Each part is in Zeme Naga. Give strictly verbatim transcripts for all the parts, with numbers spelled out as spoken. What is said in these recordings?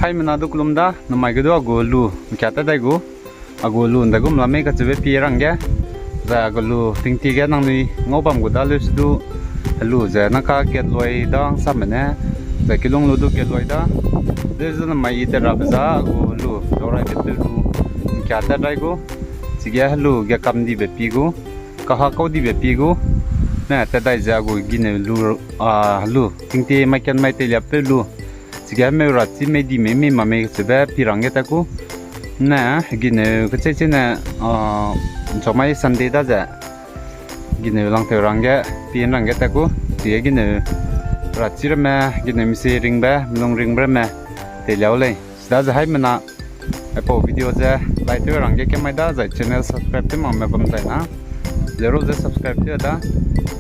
Haimena du kelum da, namai ge du a gu helu, ’ngkia tat dai gu. A gu helu ’ndaigum la mei kacheube pie rangge. Zai a gu helu tingtie ge nangnui ngau bam gu da leu se du helu ze naka kat loi da ’ngsamme ne. Zai kilung lu du kat loi da. Leu se namai i tat rabe za a gu helu, dau rai ge tew lu, ’ngkia tat dai gu. Chige helu ge kam dibe pie gu. Kaha kau dibe pie gu. Ne tat dai ze a gu gineu lu, a, helu tingtie mai kat mai teiliapeu lu. Chige meu ra chi mei di mei mei ma mei kacheube pie rangge tat gu. Ne, gineu kechei chine, a, ’nchau mai Sunday da ze. Gineu langtew rangge, pie rangge tat gu. Chige gineu ra chi ramme, gineu misi ringbe, melung ringbe ramme, teilia u lei. Sida ze haimena, aipau video ze, like tew rangge kemai da, zai channel subscribe tew makme bam zai na. Zero ze subscribe tew da.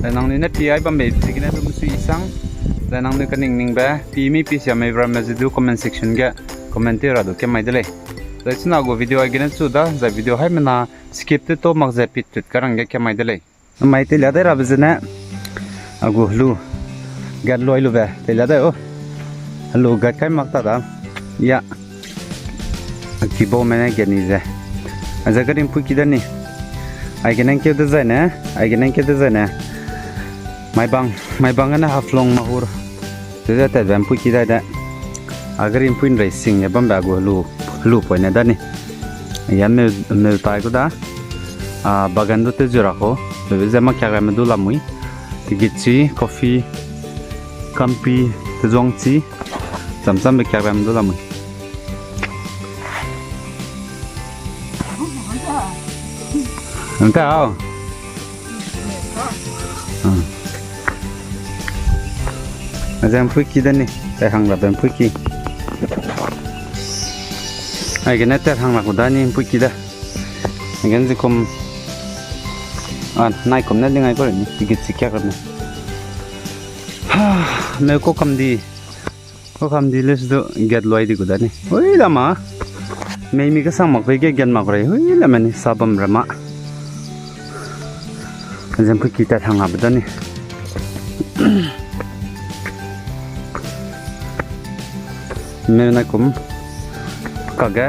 Zai nangnui ne pie ai bambe ziegene du mesui isang. Zai nangnui kaning ningbe, pie mei pie sia mei ramme ze du comment section ge, comment tew ra du kemai de lei. Zai chuna gu video aigene chu da, zai video haimena skip tew tau mak ze pit tut ka rangge kemai de lei. Namai teilia dai rabe zene, a gu helu, gat loi lube teilia dai o. Helu gat kai mak ta da. Ya. A kibaume ne gat ni ze. A ze gari ’mpuiki da ni. Aigene ’ngkeu dezaine, aigene ’ngkeu dezaine. Maibang, Maibang gene Haflong Mahur. Teze tatbe ’mpuiki dai de. A gari ’mpui ’nrei sing ge bambe a gu helu, helu poine da ni. Ya meu, meu tai gu da. A, bagan du tew zu ra kau. Lube ze makiak ramme du lamui. Tigitchi, coffee, kampi, tezuangchi. Chamchambe kiak ramme du lamui. Nta au. A. A ze ’mpuiki da ni, tai hang rabe ’mpuiki. Aigene tat hang ra ku da ni ’mpuiki da. Aigene zikum, a, naikum ne lingai ku ra ni, tigitchi kiak ramme. Ha, meu kau kam di. Kau kam di leu se du gat loi di gu da ni. Hui lama. Mei mi kesang mak pei ge gat mak rei. Hui lama ni sa bam ra ma. Zem pu ki tat hang abe da ni. Meu naikum. Kage.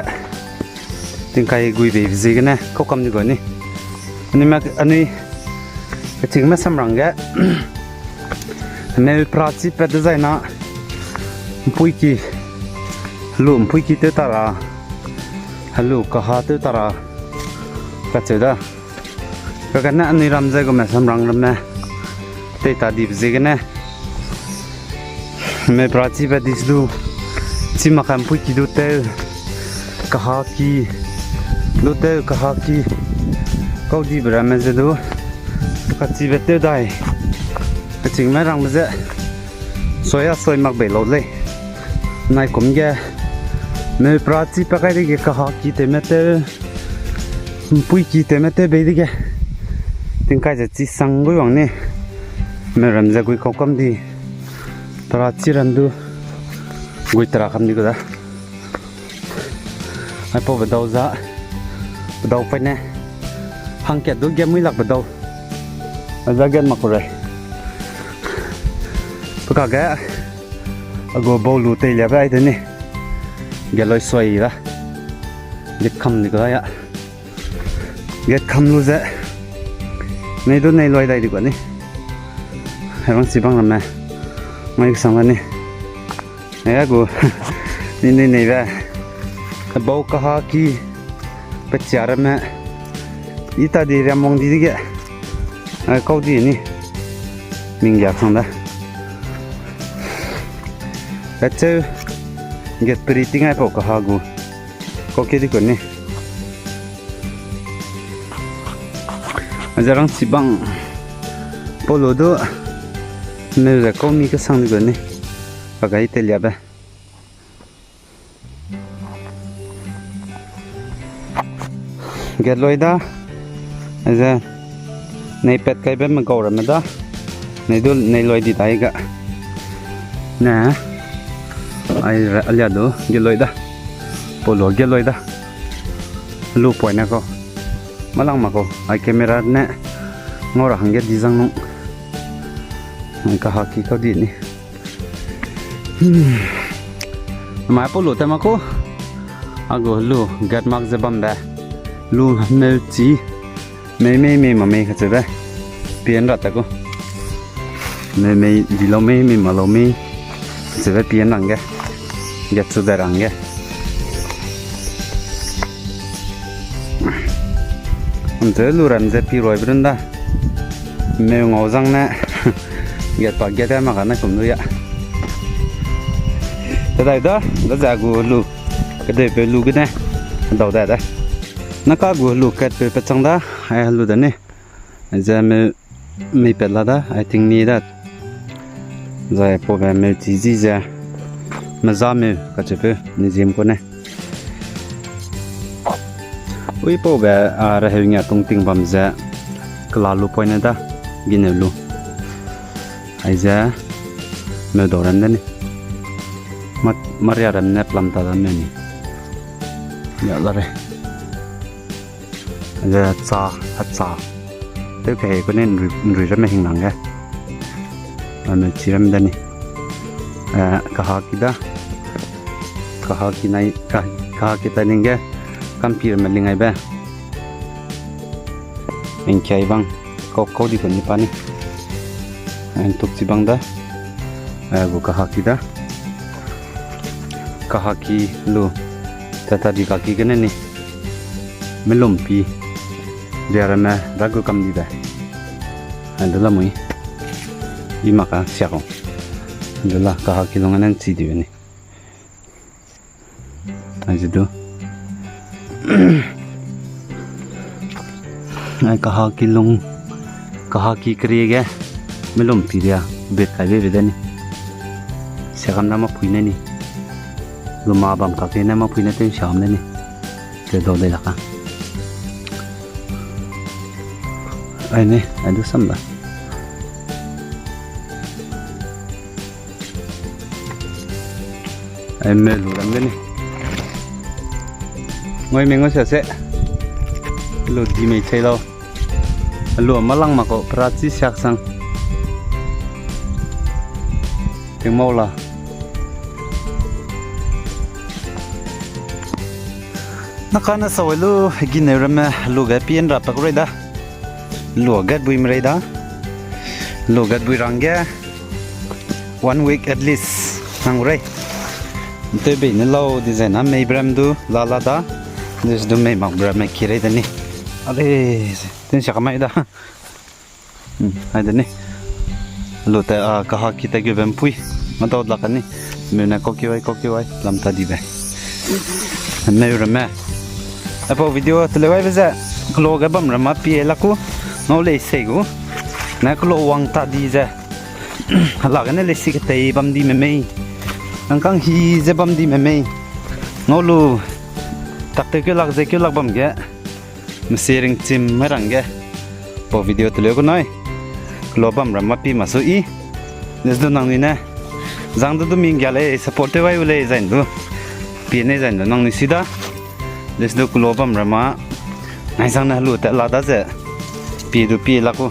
Tingkai gui bei ziegene. Kau kam di gu ni. Anui mak, anui kechingme samrang ge. Meu pra chi pat dezaina, ’mpuiki, helu ’mpuiki tew ta ra, helu kaha tew ta ra, kacheu da. Kakane anui ram ze gume samrang ramme, tei ta dibe ziegene. Meu pra chi pat di du, chi mak ka ’mpuiki du tew, kaha ki, du tew, kaha ki, kau dibe ramme ze du, kachibe tew dai. Kechingme rangbe ze, soi a soi mak bei lau lei. Naikum ge, meu pra chi pa kai dege kaha ki tewme tew, ’mpuiki tewme tew bei dege. Tingkai ze chi sang gui wang ni, meu ram ze gui kau kam di, pra chi ram du, gui tera kam di gu da. Aipau pedau za, pedau paine. Hangkat du ge mui lak pedau. A za ge mak ku rei. Pe kage, a gu bau lu teilia be ai de ni. Ge loi soi da. Ge kam di gu da ya. Ge kam lu ze. Nei du nei loi dai di gu ni. Herang chibang ramme. Mai kesang la ni. Aya gu, ni ni ni be. Bau kaha ki, pechia ramme. I ta di riam wang di dege. Ai kau di ni. Minggia kang da. Acheu, get peri ting ai pau kaha gu. Kau ke di ku ni. Azarang chibang. Polo du. Neu ze kau mi kesang di ku ni. Pagai teilia be. Get loi da. Aze. Nei pat kaibe me gau ramme da. Nei du nei loi di dai ga. Ne. Ai ra alia du get loi da. Polo get loi da. Lu poine kau. Malang ma kau. Ai camera ne. Ngau ra hangge di zang nung. Ai kaha ki kau di ni. Hmm. Mai pau lu te ma ku. A gu lu gat mak ze bambe. Lu meu chi. Mei mei mei ma mei kacheube. Pian ra ta ku. Mei mei di lau mei, mei ma lau mei. Kacheube pian rangge. Gat chu de rangge. Amte lu ram ze pi roi brun da. Meu ngau zang ne. Gat pa gat e ma ka ne kum lu ya. Te dai da, da za gu lu. Kedeipe lu gene, dau da da. Na ka gu lu katpeu pe chang da, ai lu da ni. Ze me, mei pet la da, ai ting ni da. Zai paube meu chi zi ze, meza meu kacheupeu, ni ziem ku ne. Ui paube, a, reheu ngia tung ting bam ze, kela lu poine da, gineu lu. Aize, meu dau ram de ni. Ma, maria ram ne plam ta da meu ni. Ya la re. Ze cha, a cha. Tew kehei ku ne nrui, nrui ramme hing lang ge. Ame chi ram de ni. Eh, kahaki da. Kahaki nai, ka-, kahaki ta ning ge. Kampi ramme ling aibe. Engkiai bang, kau, kau di ku ni pa ni. Ntuk chi bang da. Eh, gu kahaki da. Kahaki lu. Tata di kaki gene ni. Melum pi. Dia ramme, ra gu kam di be. Ande la mui. I ma ka siak o. Ande la kahaki lung anan chi di be ni. Aize du. Ai kahaki lung, kahaki kerie ge, melum pi dia, bet kai be be de ni. Siakam da mapui ne ni. Luma bam kake ne mapui ne tew siakam de ni. Te dau de lak a. Ai ne, ai du sam da. Ai me lu ram de ni. Ngoi me ngoi sa se. Lu di mei chei lau. Lu ma lang ma kau, pra chi siak sang. Ting mau la. Na ka na sa wai lu, gineu ramme, lu ge pien ra pak rei da. Lu gat bui merei da. Lu gat bui rang ge. One week at least nang rei. Ntew bei ne lau design a mei brem du la la da. Dus du mei mak brem me ki rei de ni. Ale, tin sia kamai da. Hmm, hai de ni. Lu te, a, kahaki te gu bam pui. Ma dau lak a ni. Meu ne kau ki wai, kau ki wai. Lam ta di be. Meu ramme. Apau video te le wai be ze. Klo ge bam ramme pie la ku. Ngau lei sei gu. Ne klo wang ta di ze. Hala gene lesi ketei bam di me mei. Nang kang hi ze bam di me mei. Ngau lu. Tak te keu lak ze keu lak bam ge. Mesi ring chim mai rang ge. Pau video te leu ku nai. Klo bam ram ma pi ma su i. Lesi du nang ni ne. Zang du du ming gia lei support te wai u lei zan du. Pi ne zan du nang ni si da. Lesi du klo bam ram ma. Nai zang ne lu te la da ze. Pi du pi la ku.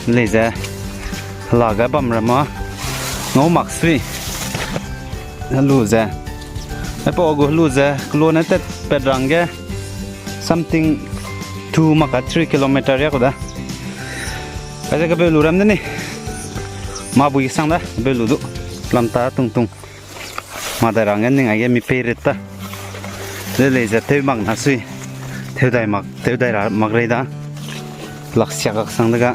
Lei ze, hela ge bam ra ma, ngau mak sui. Helu ze, aipau gu helu ze, kelo ne tet pet rang ge, something two mak ka three kilometer ya ku da. Ka ze kebeu lu ram de ni. Ma bui sang da, kebeu lu du. Lam ta tung tung. Ma dai rang ge ning aige mi pei rit ta. Ze lei ze tew mak na sui. Tew dai mak, tew dai ra mak rei da. Lak siak kak sang de ga.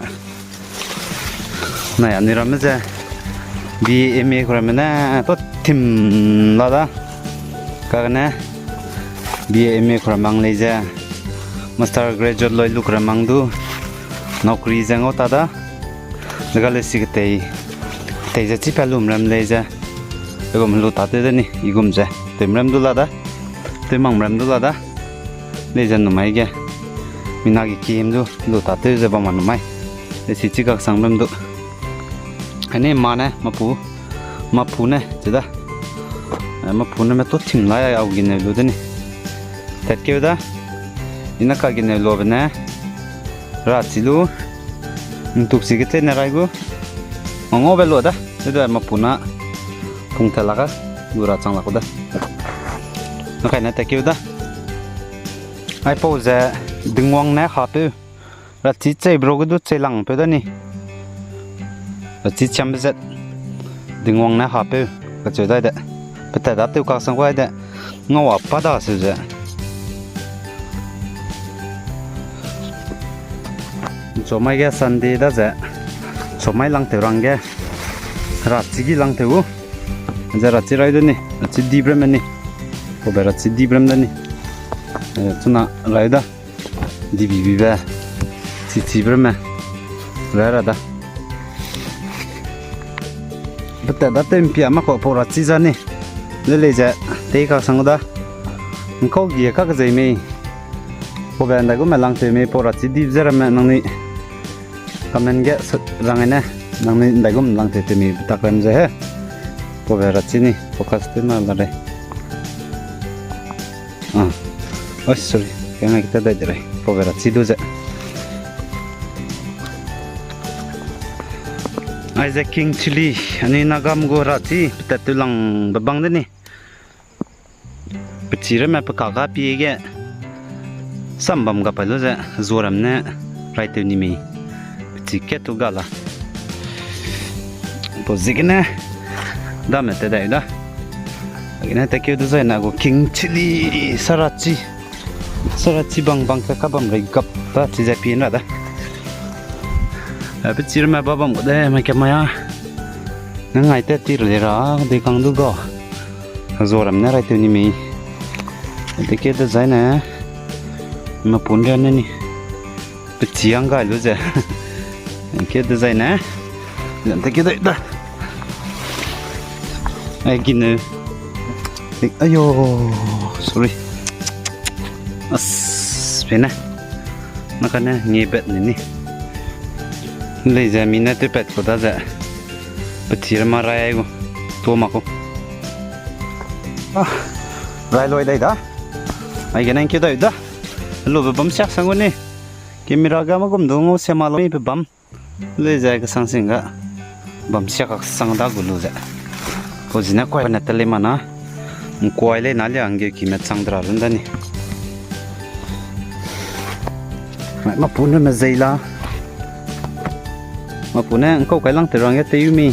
Nai anui ramme ze. B A M A ku ramme ne to tim la da. Kagane. B A M A ku ramme ang lei ze. Master graduate loi lu ku ramme ang du. Naukri ze ngau ta da. Dega lesi ketei, tei ze chipau lum ram lei ze. Egum lu ta tew de ni, igum ze. Tew ram du la da. Tew mang ram du la da. Lei ze numai ge. Mina ge kim du, lu ta tew ze bam ma numai. Lesi chi kak sang ram du. Ane ma ne, mapu. Mapu ne, chi da. Eh, mapu ne me to tim la ya, au gine lu de ni. Tet keu da. Ina ka gine lu be ne. Ra chi lu. Ntuk si ge tene rai gu. Ngau be lu da. Te da mapu na. Pung te la ga. Lu ra chang lak da. Nakaine tekeu da. Aipau ze Dingwang ne hapeu. Rachi chei bro ge du chei lang peu da ni. Rachi chiambe zet. Dingwang ne hapeu. Kacheu dai de. Petat da tew kaksang gai de. Ngau a pa da seu ze. Chomai ge Sunday da ze. Chomai lang tew rang ge. Rachi gi lang tew u. Ze rachi rai du ni. Rachi di brem ni. Kobe rachi di brem da ni. Eh, chuna rai da. Dibibibe, chichibe ramme, rai ra da. Petat da tewmpia ma kau pau rachi za ni. Lelei ze, tei kaksang da. Ngkau gi kak zei mei. Paube ndaigum me lang tew mei pau rachi di ze ramme nangnui. Comment ge rang ne, nangnui ndaigum lang tew tew mei petak ram ze he. Paube rachi ni, focus tew na la rei. Ah, oh, sorry. Kengai kita dai de rei. Paube rachi du ze. Aize king chilli, anui Nagam gu rachi, petat tew lang bebang de ni. Pechi ramme peka ga pie ge. Sambam ga pai lu ze, zuaram ne, rai tew ni mei. Pechi kat tu ga la. Pau ziegene, dame te dai da. Gene tekeu du zai na gu king chilli sarachi. Sarachi bang bang ke kabam rei gap ta chi ze pie na da. Eh, pechi ramme babam gu de, mai ke mai a. Nang ngai te tir le ra, de kang du ga. Zuaram ne rai tew ni mei. Tekeu du zai ne. Mapun ra ne ni. Pechi ang gai lu ze. Tekeu du zai ne. Tekeu dai da. Ai, gine. Ayo, sorry. As, pene. Makane nge bet ni ni. Lei ze mi ne tew pat ku da ze. Pechi ramme rai gu. Tua ma ku. Ah, rai loi dai da. Ai, gene keu dai da. Lu be bam siak sang gu ni. Camera ga ma gum du ngau se ma lo mi pe bam. Lei ze kesang sing ga bam siak kak sang da gu lu ze. Pau zi ne kuai ne te lei ma na. Ngkuai lei na lia nggeuki me chang dra run da ni. Mai, mapu ne me zei la. Mapu ne ngkau kai lang te rang ge te yu mi.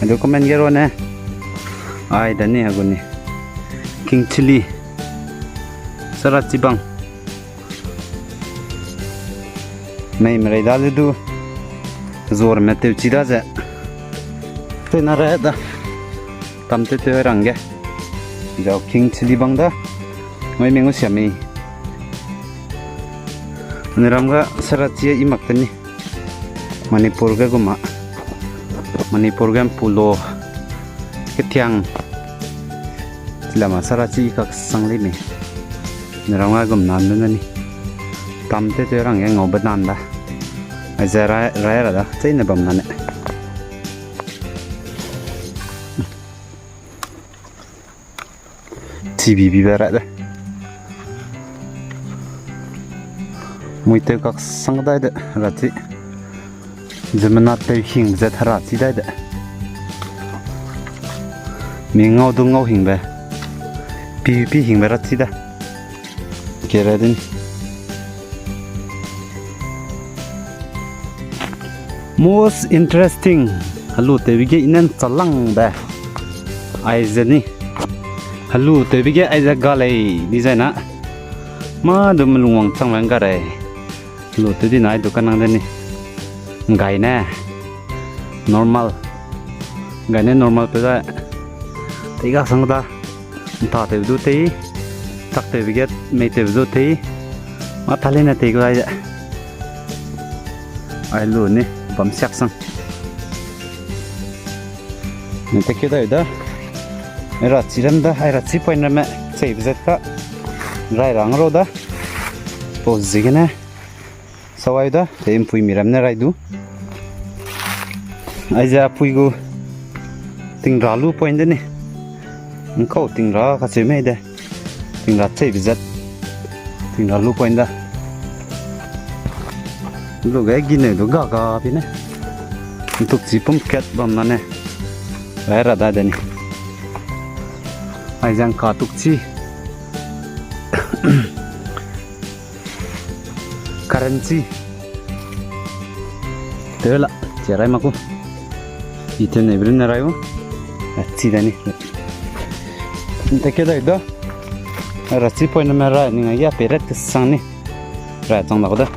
Adu comment ge ro ne. Ai da ni a gu ni. King chilli. Sarachi bang. Mei merei da le du. Zuaram me tew chi da ze. Tewna re da. Tam tew tew rang ge. Zau king chilli bang da. Mai meng u sia mei. Anui ram ga sarachi i mak te ni. Manipur ge gum a. Manipur ge mpulo. Ketiang. Chilama sarachi i kak sang lei mei. Anui ram ga gum nan de na ni. Tam tew tew rang ge ngau be nan da. Aize rai, rai ra da. Cheine bam na ne. Chibibibe ra de. Mui tew kak sang dai de, rachi. Zemena tew hing zet rachi dai de. Mi ngau du ngau hingbe. Pi pi hingbe rachi da. Kere din. Most interesting. Helu tewbe ge inen chalangbe. Aize ni. Helu tewbe ge aize ga lei, dizai na. Mâ du melungwang changbe ngga rei. Helu tew di na ai du kanang de ni. Nggai ne. Normal. Nggai ne normal pe da. Tei ga sang da. Nta tew du tei. Tak tewbe ge mei tew du tei. Mâ ta leine tei gu ai ze. Ai lu ni, bam siak sang. Ni tekeu dai da. Ai rachi ram da, ai rachi point ramme. Cheibe zet ka. Rai rang ro da. Pau ziegene. Sawai da, te mpuimi ram ne rai du. Aize apui gu tingra lu point de ni. Ngkau tingra kacheu mei de. Tingra cheibe zet. Tingra lu point da. Lu ge gine du ga ga pi ne. Ntukchi pum kat bam na ne. Rai ra da de ni. Aizang ka tukchi. Currency. Tela, chia rai maku. Ite ne brin ne rai u. Achi da ni. Nte ke dai da. Rachi point me rai ni ngai ya peret kesang ni. Rai chang da ko da.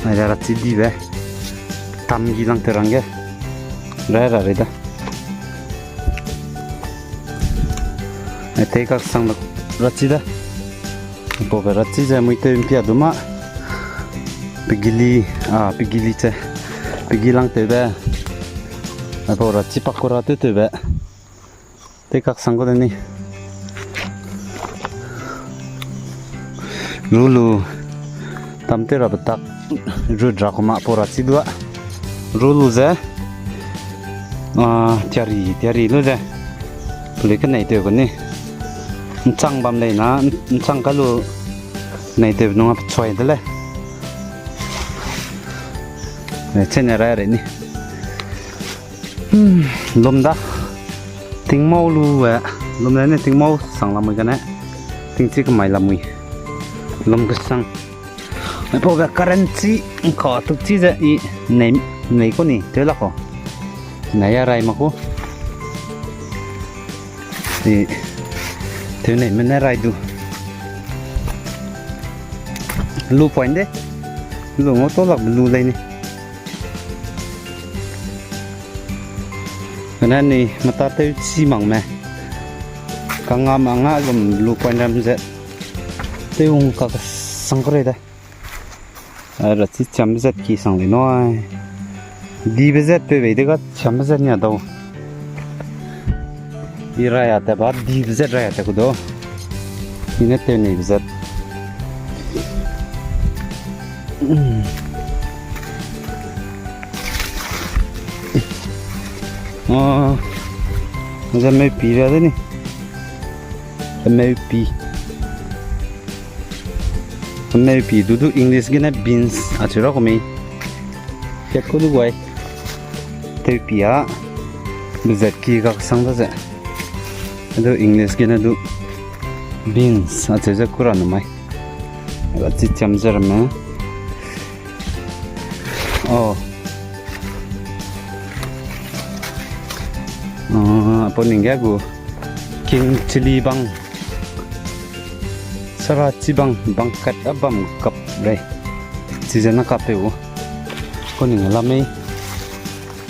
Ai ra rachi dibe. Tam gi lang te rangge. Rai ra rai da. Ai te kak sang da rachi da. Pau be rachi ze mui te mpia du ma. Pegili, a, pegili che. Pegi lang tewbe. Ai pau rachi pakura tew tewbe. Te kak sang ko de ni. Rulu tam te ra betak ru dra kuma pau rachi dua. Rulu ze, a, tiari, tiari lu ze. Peli ke nei tew ko ni. Nchang bam lei na, nchang ka lu nei tew nung a pechuai de le. Chene rai re ni. Hmm, lum da. Tingmau lu, eh, lum le ne tingmau sang lamui gane. Tingchi kemai lamui. Lum kesang. Ai pau be currency, nka tukchi ze i nei, nei ko ni, tew la ko. Nei ya rai ma ko. I, tew nei me ne rai du. Lu point de. Lu ngau to lak lu lei ni. Kane ni mata tew chi mang me. Kangam anga lum lu point ram zet. Tew ung kak sang kere da. Ai ra chi chiam zet ki sang le noi. Dibe zet pe bei de ga chiam zet nia dau. I rai a te ba dibe zet rai a te ku do. I ne tew nei be zet. Ah, ze meupi ra de ni. Meupi. Meupi du du English gene beans acheu ra ku mei. Kat ku du guai. Tewpi a. Bezet ki ga sang da ze. Du English gene du beans acheu ze kura nu mai. Ga chi chiam ze ramme. Oh. Ah, apo ning ge gu king chili bang. Sara chi bang, bang kat a bam kap rei. Chize na kap pe u. Ko ning la mei.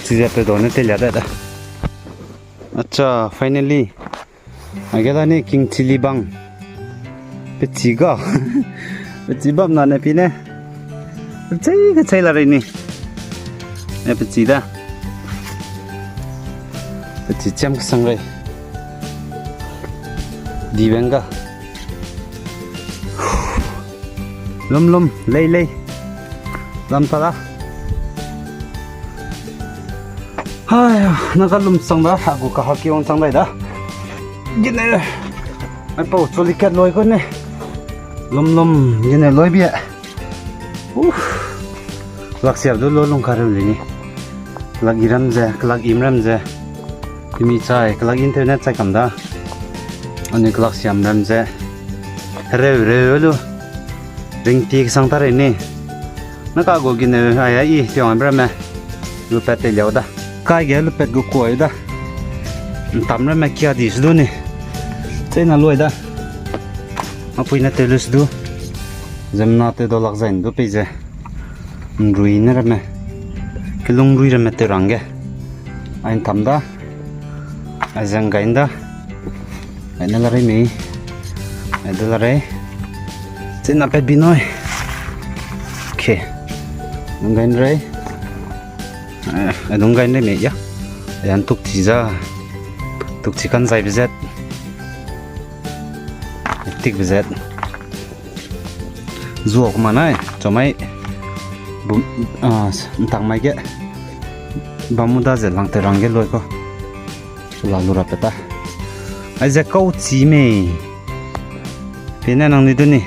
Chize pe do ne te lia da da. Acha, finally. Age da ni king chili bang. Pechi ga. Pechi bam na ne pi ne. Pechei kechei la rei ni. E pechi da. Pechi chiam kesang rei. Di bang ga. Lum lum, lei lei. Lam ta da. Hai, na ka lum sang da, a gu ka haki wang sang dai da. Gine. Ai pau, choli kat loi ko ne. Lum lum, gine loi bia. Uh. Kelak siap du lo lung ka rem le ni. Kelak i ram ze, kelak im ram ze. Timi chai, kelak in tew ne chai kam da. Ani kelak siam ram ze. Reu reu lu. Ring ti kesang ta rei ni. Na ka gu gine ai ai i tiang ram me. Lu pat te liau da. Kai ge lu pat gu kuai da. Ntam ramme kia di se du ni. Chena luai da. Mapui ne tew lu se du. Zemna tew dau lak zai ndu pei ze. Nrui ne ramme. Kelung rui ramme tew rangge. Ai ntam da. Ai zeng gai nda. Ai ne la rei mei. Ai de la rei. Chena pe bi noi. Okay. Nung gai nrei. Eh, adung gai nrei mei ya. Ayan tukchi za. Tukchi kan zai bezet. Tik bezet. Zuak ma nai, chomai. Bum, ah, ntang mai ge. Bamu da ze lang te rang ge loi ko. La lu ra pe ta. Ai ze kau chi mei. Pine nang ni du ni.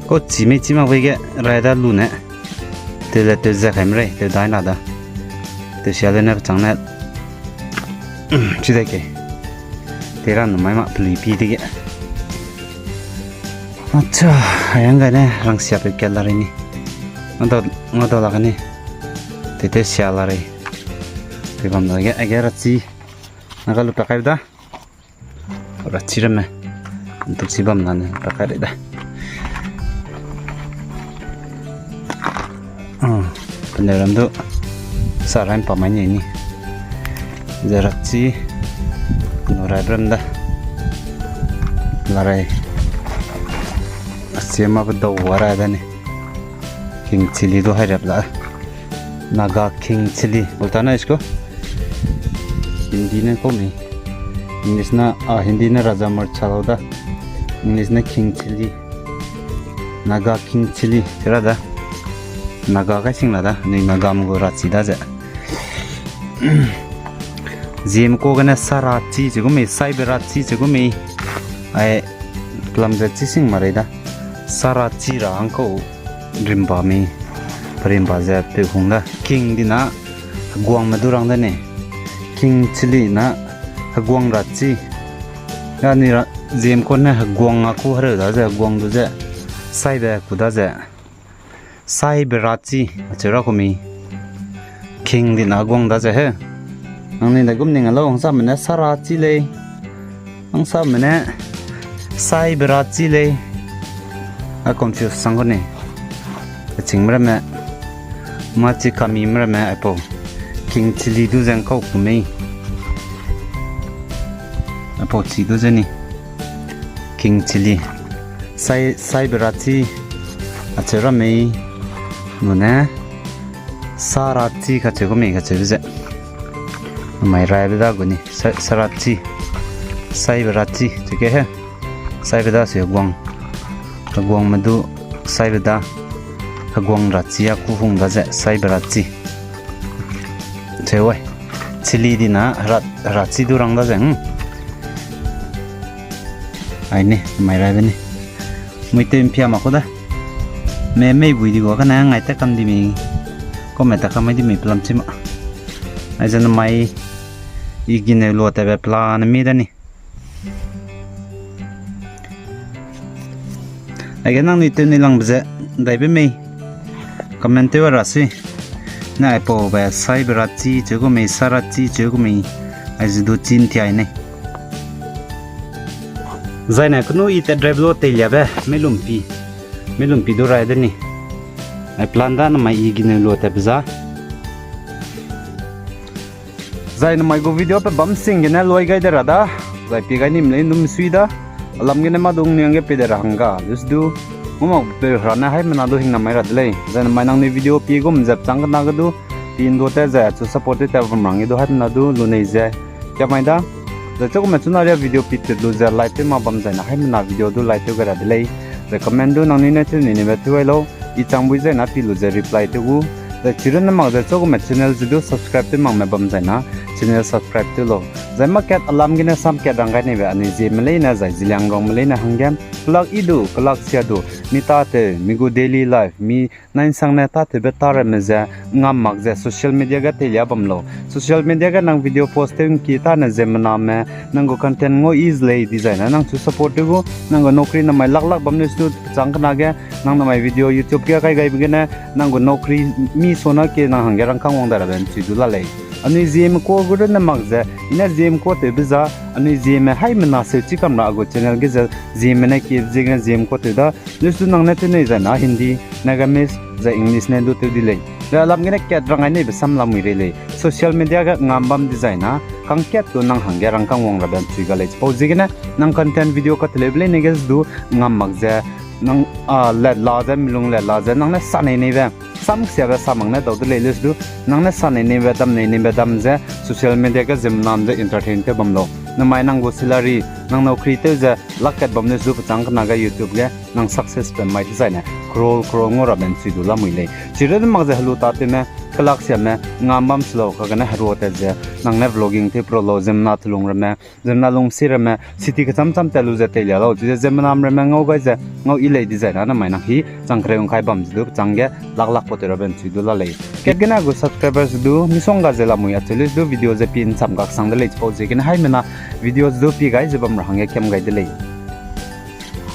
Kau chi mei chi mak wei ge rai da lu ne. Te le te ze kai mrei, te dai na da. Te sia le ne chang ne. Chi dai ke. Tera nu mai ma peli pi dege. Acha, ayang gai ne rangsia pe kat la rei ni. Ngau dau, ngau dau la ga ni. Tete sia la rei. Pe bam dage, age rachi. Naga lu pa kai da. Rachi ramme. Ntuk chi bam na ne pa kai rei da. Ah, pene ram du. Sa rai mpa mai ni ni. Ze rachi. Nu rai bram da. La rai. Asia ma pe dau wa rai da ni. King chilli du hai rap la. Naga king chilli. Bolta na isko. Hindi ne kau mei. English na, ah, Hindi ne raja mircha lau da. English ne king chilli. Naga king chilli. Tera da. Naga kai sing la da. Ni Naga me gu rachi da ze. Ziem kau gene sa rachi cheu gu mei, saibe rachi cheu gu mei. Ai, pelam ze chi sing ma rei da. Sa rachi ra hang kau rimba mei. Perimba ze peu hung da. King dina heguangme du rang da ne. King chilli na heguang rachi. Ani ra, ziem kau ne heguang a ku hereu da ze, heguang du ze. Saibe ku da ze. Saibe rachi, acheu ra ku mei. King dina heguang da ze he. Nangnui dagum ning a lau, hangsame ne sa rachi lei. Hangsame ne saibe rachi lei. A confuse sang gu ni. Aching meramme. Machi kami meramme aipau. King chilli du ze ngkau ku mei. Aipau chi du ze ni. King chilli. Sai, saibe rachi. Acheu ra mei. Nune. Sa rachi kacheu gu mei kacheu ze. Mai raibe da gu ni. Sa, sa rachi. Saibe rachi. Cheu ke he. Saibe da se heguang. Heguangme du saibe da. Heguang rachi a ku hung da ze. Saibe rachi. Cheu wai. Chilli dina ra, rachi du rang da ze. Ai ni, mai raibe ni. Mui tew mpia ma ku da. Me mei bui di gua kane ngai ta kam di mei. Kau me ta kam mai di mei pelam chi ma. Aize namai i gineu lua tabe plan mi da ni. Aige nangnui tew ni langbe ze, daibe mei. Comment tew a ra sui. Na aipaube saibe rachi cheu gu mei, sa rachi cheu gu mei. Aize du chin tiai nei. Zaine kenu i tat drive lo teiliabe, melumpi. Melumpi du rai de ni. Ai plan da namai i gineu lua tatbe za. Zai namai gu video pe bam sing gene loi gai de ra da. Zai pie gai nim lei num sui da. Alam gene ma dung niang ge pie de ra hangga. Dus du. Ngau mak pe hera ne haimena du hing namai ra de lei. Zai namai nangnui video pie gum zep chang kena ge du. Pie ndu te ze chu support te bam rang ge du haimena du lu nei ze. Kia mai da. Zai chau gume chuna ria video pie tet lu ze like tew ma bam zai na haimena video du like tew gai ra de lei. Zai comment du nangnui ne tew ni nibe tew ai lau. I changbui zai na pie lu ze reply tew gu. Zai chirunne mak ze chau gume channel ze du subscribe tew makme bam zai na channel subscribe tew lau. Zai market alam gene sam kat rang gai neibe anui Zeme leine zai Zeliangrongme leine hangge. Kelak i du, kelak sia du, mi tatew, mi gu daily life, mi nainsang ne tatewbe ta ramme ze, ngam mak ze social media ge teilia bam lau. Social media ge nang video post tew ngki tane ziemmename, nang gu content ngau i ze lei dizai ne nang chu support tew gu, nang gu nokri namai lak lak bam ne stu chang kena ge, nang namai video YouTube ge kai gaibe gene, nang gu nokri mi sona ke nang hangge rangkâng wang da rabe nchui du la lei. Anui Zeme kua gu runne mak ze, i ne Zeme kua tewbe za, anui Zeme haimena seu chi kam ra a gu channel ge ze, Zeme ne kiebe ziegene Zeme kua tew da, news du nang ne tew nei zai na Hindi, Nagamese, zai English ne du tew di lei. Zai alam gene kat rang ai neibe sam lamui rei lei. Social media ge ngam bam dizai na, kangkat du nang hangge rangkâng wang rabe nchui ga lei. Chipau ziegene, nang content video kateleube leine ge du ngam mak ze, nang, a, let la ze, milung let la ze, nang ne sa nei neibe. Sam siabe sa mak ne dau de lei list du, nang ne sa nei neibe dam nei neibe dam ze, social media ge ziemmenam ze entertain tew bam lau. Namai nang gu salary, nang nokri tew ze, lak kat bam ne du pechang kena ge YouTube ge, nang success pe mai dizai ne, crore crore ngau rabe nchui du lamui lei. Chirunne mak ze helu tatewme, Kelak siame ngam bam se lau, kagene herua tat ze nang ne vlogging tew pro lau, ziemmena telung ramme, ziemmena lungsi ramme, city kecham cham tat lu ze teilia lau, chize ziemmenam ramme ngau gai ze ngau yi lei dizai na namai nang hi chang kereu ngkai bam ze du pechang ge lak lak pau tew rabe nchui du la lei. Kat gene gu subscribers du misongga ze lamui acheu lei du video ze pi ncham gak sang de lei, chipau ziegene haimena video du pi gai ze bam ra hangge kiam gai de lei.